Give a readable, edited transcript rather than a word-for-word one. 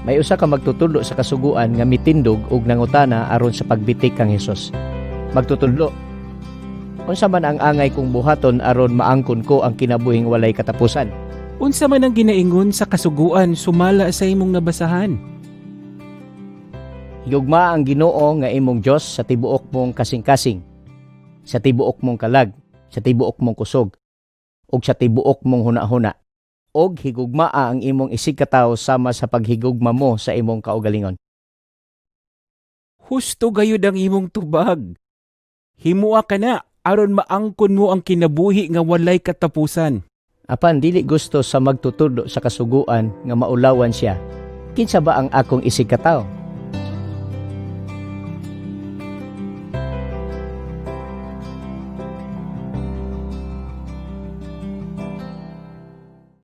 May usa ka magtutudlo sa kasuguan nga mitindog ug nangutana aron sa pagbitik kang Hesus. "Magtutudlo, unsa man ang angay kong buhaton aron maangkon ko ang kinabuhing walay katapusan?" "Unsa man ang ginaingon sa kasuguan sumala sa imong nabasahan?" "Higugmaa ang Ginoo nga imong Dios sa tibuok mong kasing-kasing, sa tibuok mong kalag, sa tibuok mong kusog, ug sa tibuok mong hunahuna. Og higugmaa ang imong isigkatawo sama sa paghigugma mo sa imong kaugalingon." "Husto gayud ang imong tubag. Himua kana aron maangkon mo ang kinabuhi nga walay katapusan." Apan dili gusto sa magtutudlo sa kasuguan nga maulawan siya. "Kinsa ba ang akong isigkatawo?"